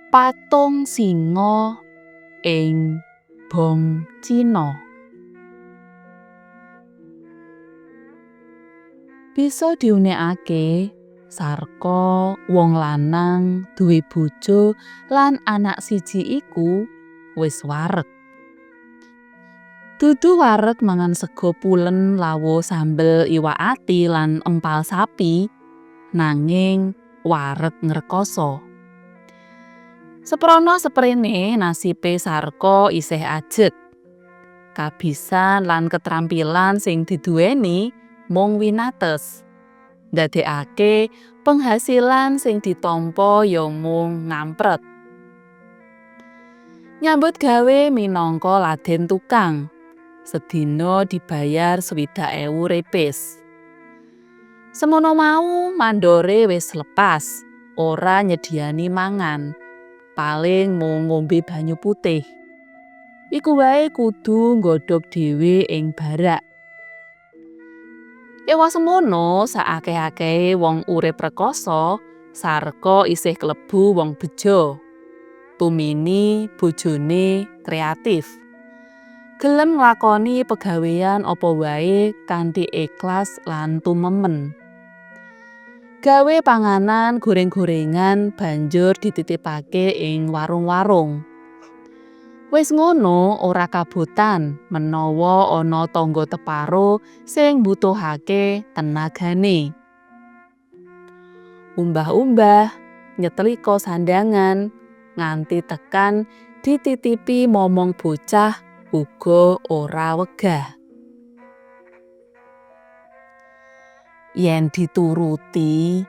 Patung singa ing Bong Cina. Bisa diunekake Sarko wong lanang duwe bojo lan anak siji iku wis wareg. Dudu wareg mangan sego pulen lawuh sambel iwak ati lan empal sapi, nanging wareg ngrekoso. Seprono seprene nasibe Sarko isih ajeg. Kabisan lan ketrampilan sing diduweni mung winates. Ndadekake penghasilan sing ditampa ya mung ngampret. Nyambut gawe minangka laden tukang. Sedina dibayar 60.000 repes. Semono mau mandore wis lepas, ora nyediani mangan. Paling mung ngombe banyu putih. Iku wae kudu nggodhog dhewe ing barak. Ewa semono saakeh-akehe wong urip rekoso, Sarko isih klebu wong bejo. Tumini bojone kreatif. Gelem nglakoni pegawean apa wae kanthi ikhlas lan tumemen. Gawe panganan goreng-gorengan banjur dititipake ing warung-warung. Wis ngono ora kabotan menawa ana tangga teparo sing mbutuhake tenagane. Umbah-umbah, nyetlika sandangan, nganti tekan dititipi momong bocah uga ora wegah. Yen dituruti,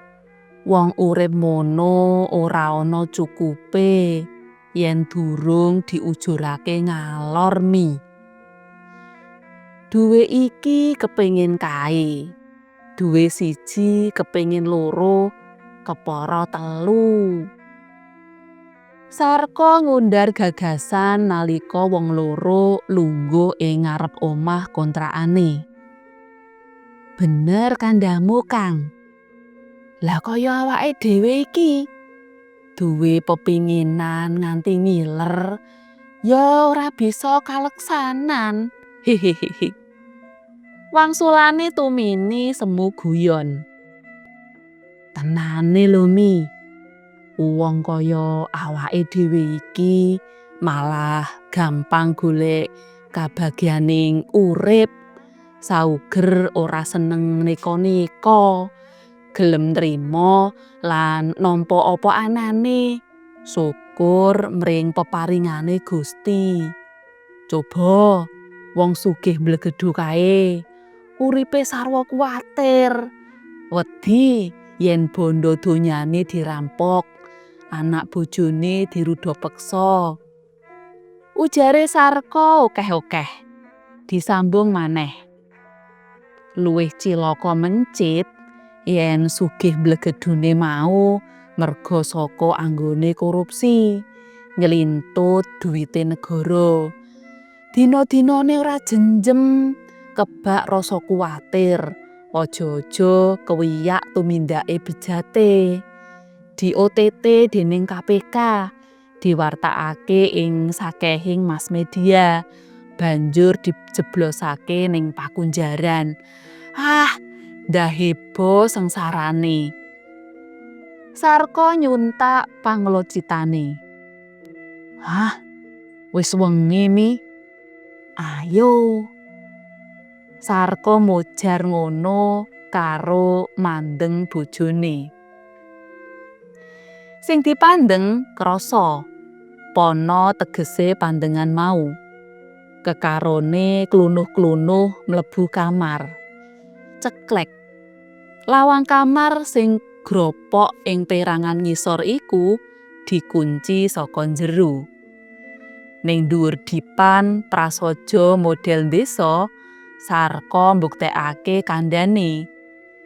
wong urip mono ora ana cukupe yen durung diujurake ngalor mi. Duwe iki kepengin kae, duwe siji kepengin loro, kepara telu. Sarko ngundar gagasan nalika wong loro lungguh ing ngarep omah kontrakane. Bener kandhamu, Kang. Lah kaya awake dhewe iki duwe pepinginan nganti ngiler, ya ora bisa kaleksanan. Hehehe. Wangsulane Tumini semu guyon. Tenane lho Mi, wong kaya awake dhewe iki malah gampang golek kabagyaning urip. Sauger ora seneng neka-neka, gelem nrima lan nampa apa anane, syukur mring peparingane Gusti. Coba wong sugih mblegedhu kae, uripe sarwa kuwatir, wedi yen bondo donyane dirampok, anak bojone dirudha peksa. Ujare Sarko okeh-okeh, disambung maneh. Luwih cilaka mencit yen sugih mblegedhune mau merga saka anggone korupsi, nylintut duwite negara. Dina-dinane ora jenjem, kebak rasa kuwatir, aja-aja kewiyak tumindake bejate. Di OTT dening KPK, diwartakake ing sakehing mass media, banjur dijeblosake ning pakunjaran. Ah, ndaheba sengsarane. Sarko nyuntak panglocitane. Hah, wis wengi Mi. Ayo. Sarko mojar ngono karo mandeng bojone. Sing dipandeng krasa, pana tegese pandengan mau. Kekarone klunuh-klunuh mlebu kamar. Ceklek. Lawang kamar sing gropok ing perangan ngisor iku dikunci saka njero. Ning dhuwur dipan prasaja model desa, Sarko mbuktekake kandhane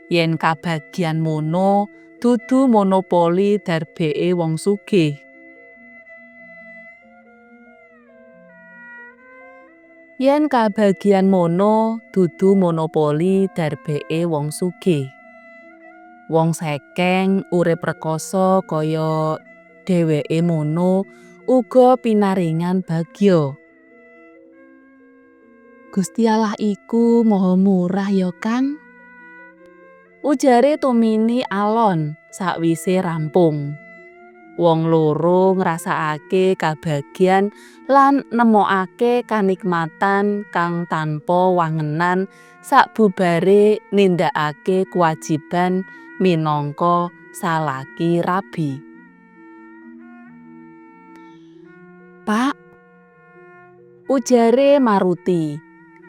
yen kabagyan mono dudu monopoli darbeke wong sugih. Yen kabagian mono dudu monopoli darbeke wong sugih. Wong sekeng urip rekoso kaya Dheweke mono uga pinaringan bagya. Gusti Allah iku maha murah ya, Kang. Ujare Tumini alon sakwise rampung. Wong loro ngrasakake kabagyan lan nemokake kanikmatan kang tanpa wangenan sakbubare nindakake kewajiban minangka salaki rabi. Pak, ujare Maruti,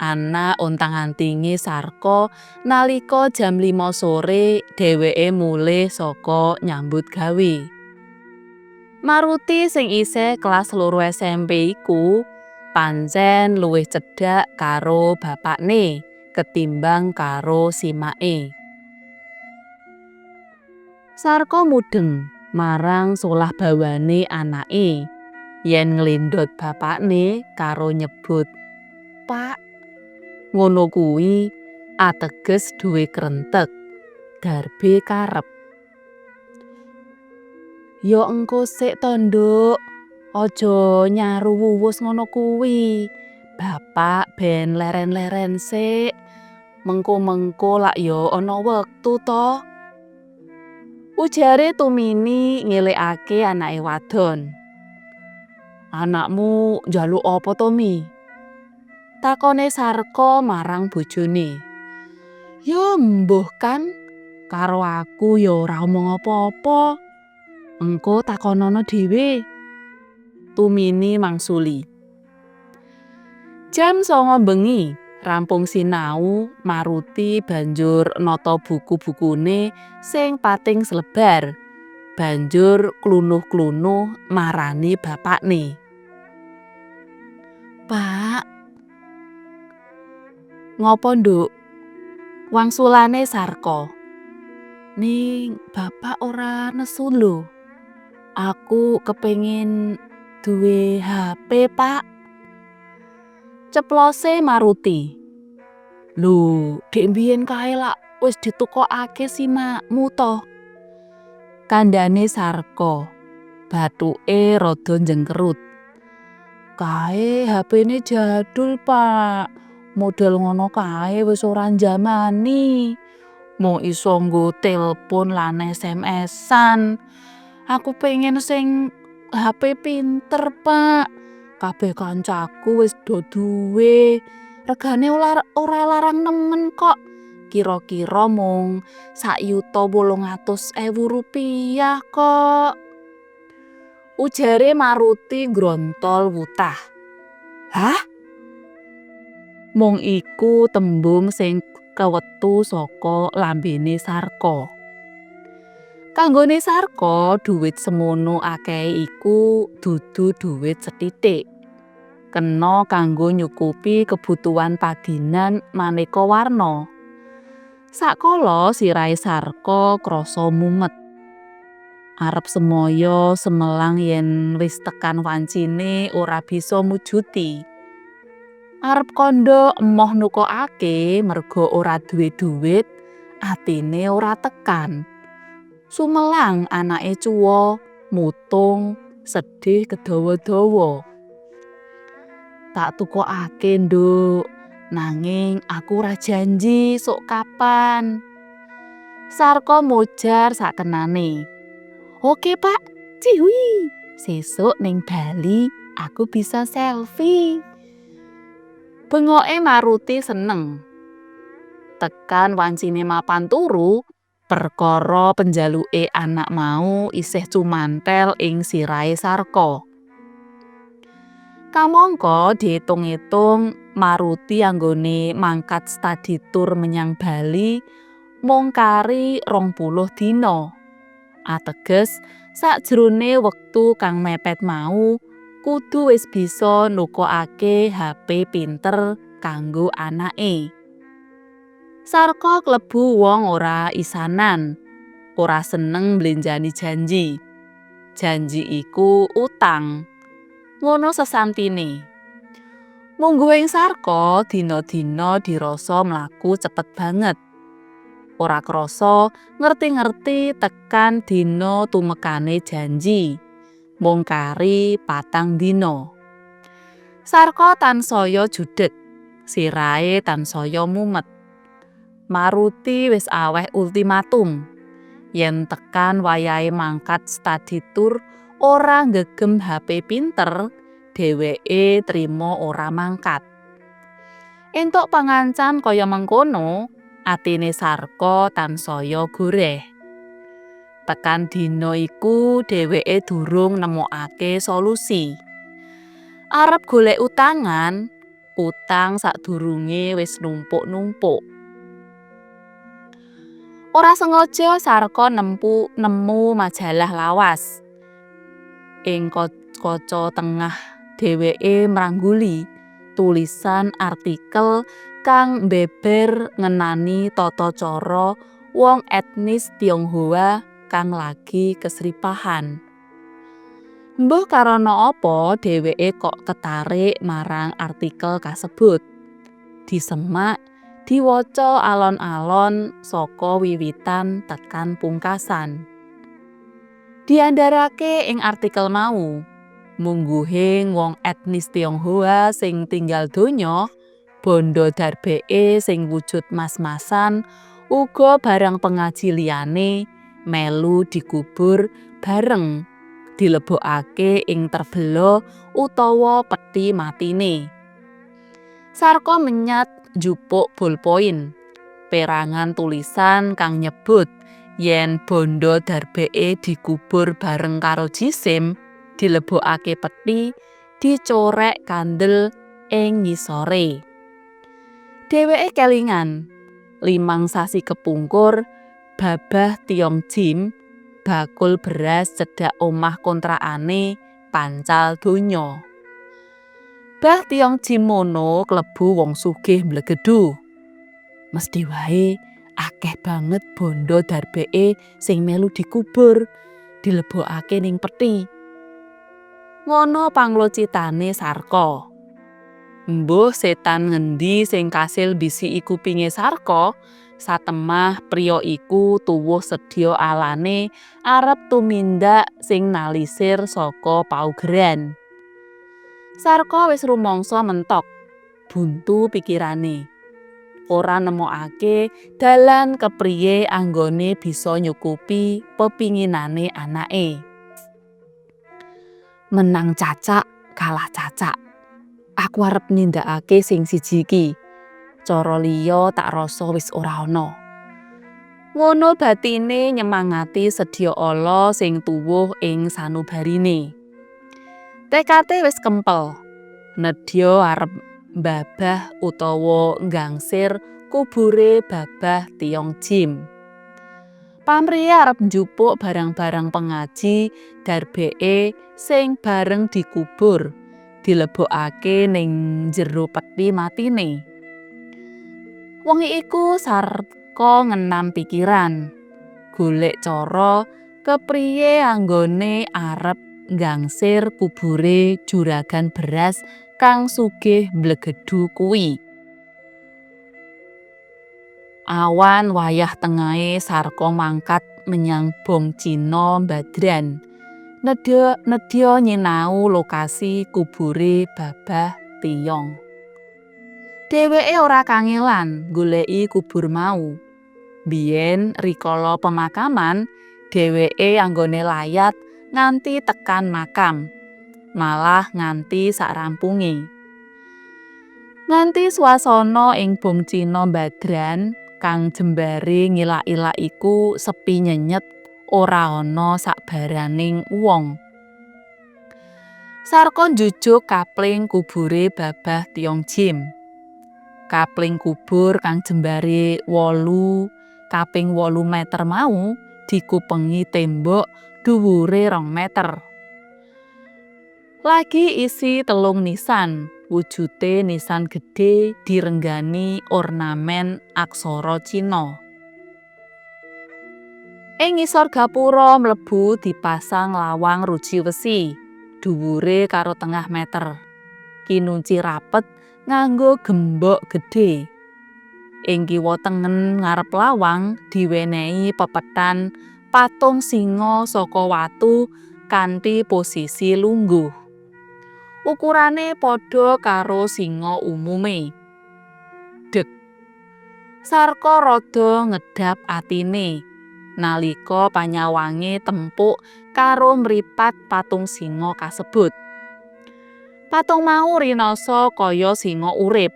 anak ontang-antinge Sarko nalika jam 5 sore dheweke mulih saka nyambut gawe. Maruti sing isih kelas 2 SMP iku pancen luwih cedhak karo bapakne ketimbang karo simake. Sarko mudeng marang solah bawane anake yen nglendhot bapakne karo nyebut Pak. Ngono kuwi ateges duwe krentek, darbe karep. Ya engko sik to, Nduk. Aja nyaru wuwus ngono kuwi. Bapak ben leren-leren sik. Mengko-mengko lak ya ana wektu to. Ujare Tumini ngelingake anake wadon. Anakmu njaluk apa to, Mi? Takone Sarko marang bojone. Ya mbuh, Kang, karo aku ya ora omong apa-apa. Engko takonono dhewe. Tumini mangsuli. Jam 9 bengi, rampung sinau, Maruti banjur nata buku-bukune sing pating slebar. Banjur klunuh-klunuh marani bapakne. Pak. Ngopo, Nduk? Wangsulane Sarko. Ning bapak ora nesu lho. Aku kepengin duwe HP, Pak. Ceplose Maruti. Lho, dek mbiyen kae lak wis ditukokake simakmu to. Kandhane Sarko. Bathuke rada njengkerut. Kae HP-ne jadul, Pak. Model ngono kae wis ora njamani. Mung iso nggo telpon lan SMS-an. Aku pengen sing HP pinter, Pak. Kabeh kancaku wis do duwe. Regane ora larang nemen kok. Kira-kira mung 1.800.000 rupiah kok. Ujare Maruti nggrontol wutah. Hah? Mung iku tembung sing kewetu saka lambene Sarko. Kanggone Sarko, dhuwit semono akehe iku dudu dhuwit sethithik. Kena kanggo nyukupi kebutuhan padinan maneka warna. Sakala sirahe Sarko krasa mumet. Arep semaya semelang yen wis tekan wancine ora bisa mujuti. Arep kandha emoh nukokake merga ora duwe dhuwit, atine ora tekan. Sumelang anake cuwa, mutung, sedih kedawa-dawa. Tak tukokake, Nduk, nanging aku ora janji sok kapan. Sarko mojar sakenane. Oke, Pak. Cihui. Sesuk ning Bali aku bisa selfie. Bengoke Maruti seneng. Tekan wancine mapan turu, perkara penjaluke anak mau isih cumantel ing sirahe Sarko. Kamangka diitung-itung Maruti anggone mangkat study tour menyang Bali mung kari 20 dina. Ateges sakjroning wektu kang mepet mau kudu wis bisa nukokake HP pinter kanggo anake. Sarko klebu wong ora isanan, ora seneng mblenjani janji. Janji iku utang. Ngono sesantine. Mungguhing Sarko dina-dina dirasa mlaku cepet banget. Ora krasa ngerti-ngerti tekan dina tumekane janji. Mung kari 4 dina. Sarko tansaya judheg, sirahe tansaya mumet. Maruti wis aweh ultimatum. Yen tekan wayahe mangkat study tour ora nggegem HP pinter, dheweke trima ora mangkat. Entuk pangancan kaya mengkono, atine Sarko tansaya goreh. Tekan dina iku dheweke durung nemokake solusi. Arep golek utangan, utang sadurunge wis numpuk-numpuk. Ora sengaja Sarko nemu majalah lawas. Ing kaca tengah dheweke mrangguli tulisan artikel kang mbeber ngenani tata cara wong etnis Tionghoa kang lagi kesripahan. Mbuh karana apa dheweke kok ketarik marang artikel kasebut. Disemak, diwaca alon-alon saka wiwitan tekan pungkasan. Diandharake ing artikel mau, mungguhe wong etnis Tionghoa sing tinggal donya, bondo darbeke sing wujud mas-masan, uga barang pengaji liyane melu dikubur bareng dilebokake ing terbela utawa peti matine. Sarko menyat njupuk bolpoin, perangan tulisan kang nyebut yen bondo darbeke dikubur bareng karo jisim, dilebokake peti, dicorek kandel ing ngisore. Dheweke kelingan, 5 sasi kepungkur, Babah Tiong Jim, bakul beras cedhak omah kontrakane pancal donya. Bah Tiong Jim mono klebu wong sugih mblegedhu. Mesthi wae akeh banget bondo darbeke sing melu dikubur, dilebokake ning peti. Ngono panglocitane Sarko. Mbuh setan ngendi sing kasil mbisiki kupinge Sarko, satemah priya iku tuwuh sedya alane arep tumindak sing nalisir saka paugeran. Sarko wis rumangsa mentok, buntu pikirane. Ora nemokake dalan kepriye anggone bisa nyukupi pepinginane anake. Menang cacak, kalah cacak. Aku arep nindakake sing siji iki. Cara liya tak rasa wis ora ana. Ngono batine nyemangati sedya ala sing tuwuh ing sanubarine. Tekate wis kempel. Nedya arep mbabah utawa nggangsir kubure Babah Tiong Jim. Pamrihe arep njupuk barang-barang pengaji darbeke sing bareng dikubur, dilebokake ning jero peti matine. Wengi iku Sarko ngenam pikiran, golek cara kepriye anggone arep nggangsir kubure juragan beras kang sugih mblegedhu kuwi. Awan wayah tengahe Sarko mangkat menyang Bong Cina Badran. Nedya nedya nyinau lokasi kubure Babah Tiyong. Dheweke ora kangelan goleki kubur mau. Biyen rikala pemakaman, dheweke anggone layat nganti tekan makam, malah nganti sakrampunge. Nganti swasana ing Bong Cina Badran kang jembare ngilak-ilak iku sepi nyenyet, ora ana sakbaraning wong. Sarko njujuk kapling kubure Babah Tiong Jim. Kapling kubur kang jembare 8 kaping 8 meter mau dikupengi tembok dhuwure 2 meter. Lagi isi telung nisan, wujude nisan gedhe direnggani ornamen aksara Cina. Ing ngisor gapura mlebu dipasang lawang ruji wesi, dhuwure karo tengah meter. Kinunci rapet nganggo gembok gedhe. Ing kiwa tengen ngarep lawang diwenehi pepethan patung singa saka watu kang kanthi posisi lungguh. Ukurane padha karo singa umume. Deg. Sarka rada ngedap atine nalika panyawange tempuk karo mripat patung singa kasebut. Patung mau rinasa kaya singa urip.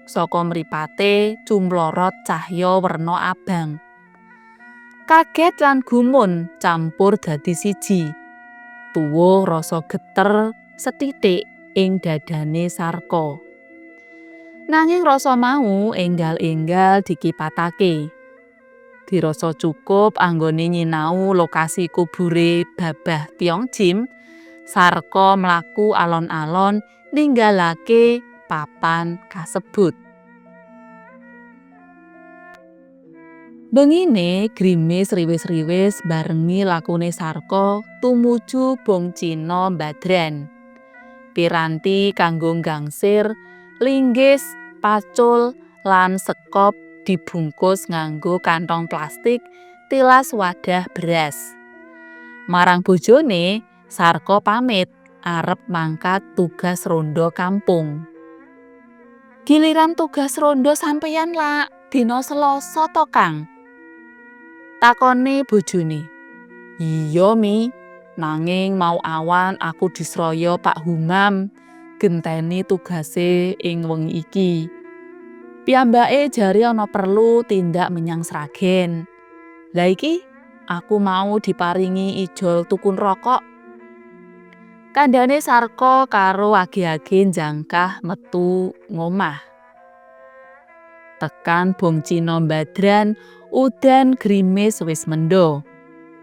Saka mripate cumlorot cahya werna abang. Kaget lan gumun campur dadi siji. Tuwuh rasa geter sethithik ing dadane Sarka. Nanging rasa mau enggal-enggal dikipatake. Dirasa cukup anggone nyinau lokasi kubure Babah Tiong Jim, Sarka mlaku alon-alon ninggalake papan kasebut. Bengine grimis riwis-riwis barengi lakune Sarka tumuju Bong Cina Mbadran. Piranti kanggo gangsir, linggis, pacul, lan sekop dibungkus nganggo kantong plastik tilas wadah beras. Marang bojone, Sarka pamit arep mangkat tugas rondo kampung. Giliran tugas rondo sampeyan lak dina Selasa to, Kang? Takone bojone. Iya, Mi. Nanging mau awan aku disraya Pak Humam genteni tugase ing wengi iki. Piyambake jare ana perlu tindak menyang Sragen. Lah iki aku mau diparingi ijol tuku rokok. Kandhane Sarka karo age-age njangkah metu ngomah. Tekan Bong Cina Mbadran, udan grimis wis mendha.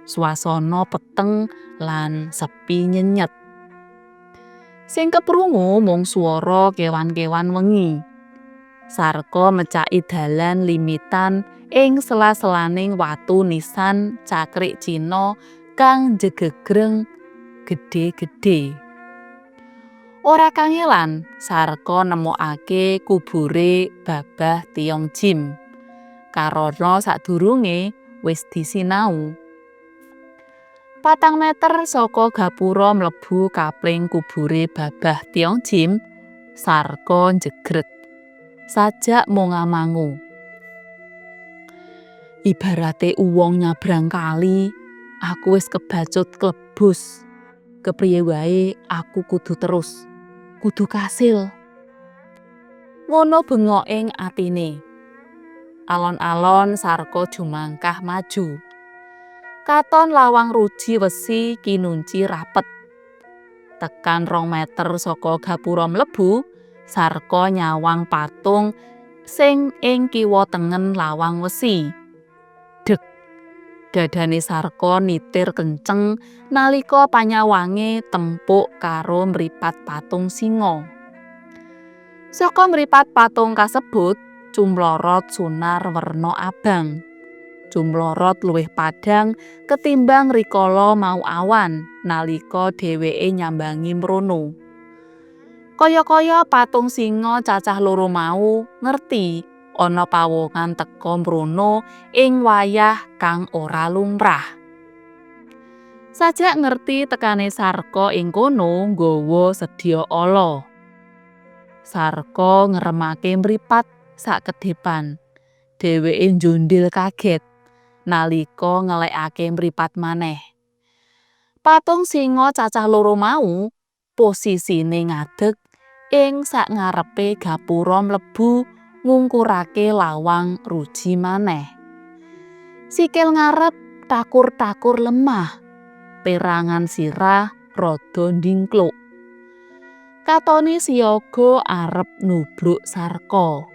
Swasana peteng lan sepi nyenyet. Sing keprungu mung swara kewan-kewan wengi. Sarka mecaki dalan limitan ing sela-selaning watu nisan cakrik Cina kang njegegreng gedhe-gedhe. Ora kangelan Sarka nemokake kubure Babah Tiong Jim. Karana sadurunge wis disinau. 4 meter saka gapura mlebu kapling kubure Babah Tiong Jim, Sarka njegreg. Sajak monga-mangu. Ibarate uwong nyabrang kali, aku wis kebacut klebus. Kepriye wae aku kudu terus, kudu kasil. Ngono bengok ing atine. Alon-alon Sarka jumangkah maju. Katon lawang ruji wesi kinunci rapet. Tekan 2 meter saka gapura mlebu, Sarka nyawang patung sing ing kiwa tengen lawang wesi. Deg. Dadane Sarka nitir kenceng nalika panyawange tempuk karo mripat patung singa. Saka mripat patung kasebut cumlorot sunar werna abang. Cumlorot luwih padhang ketimbang rikala mau awan nalika dheweke nyambangi mrono. Kaya-kaya patung singa cacah loro mau ngerti ana pawongan teka mrono ing wayah kang ora lumrah. Sajak ngerti tekane Sarka ing kono nggawa sedya ala. Sarka ngremake mripat sakedhepan. Dheweke njondhil kaget nalika ngelekake mripat maneh. Patung singa cacah loro mau posisine ngadeg ing sangarepe gapura mlebu ngungkurake lawang ruji maneh. Sikil ngarep takur-takur lemah, perangan sirah rada ndingkluk. Katone siyaga arep nubruk Sarka.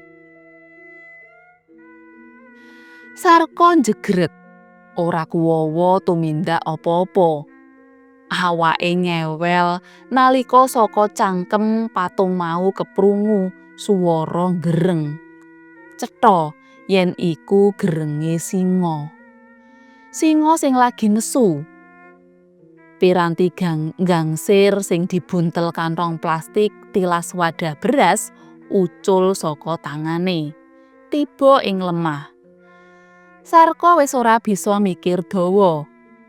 Sarka njegreg, ora kuwawa tumindak apa-apa. Awake ngewel nalika saka cangkem patung mau keprungu swara gereng. Cetha yen iku gerenge singa. Singa sing lagi nesu. Piranti gangsir sing dibuntel kantong plastik tilas wadah beras ucul saka tangane. Tiba ing lemah. Sarka wis ora bisa mikir dawa.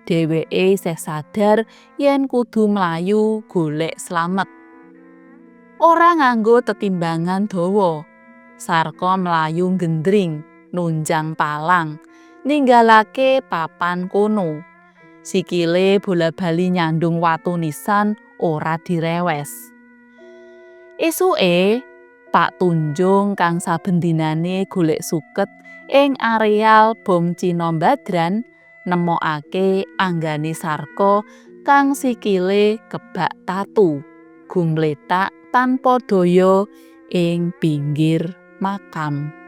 Dheweke isih sadar yen kudu mlayu golek slamet. Ora nganggo tetimbangan dawa. Sarko mlayu gendring nunjang palang, ninggalake papan kono. Sikile bola-bali nyandung watu nisan ora direwes. Esuke, Pak Tunjung kang saben dinane golek suket ing areal bom Cina Mbadran nemokake anggane Sarko kang sikile kebak tatu, gumletak tanpa daya ing pinggir makam.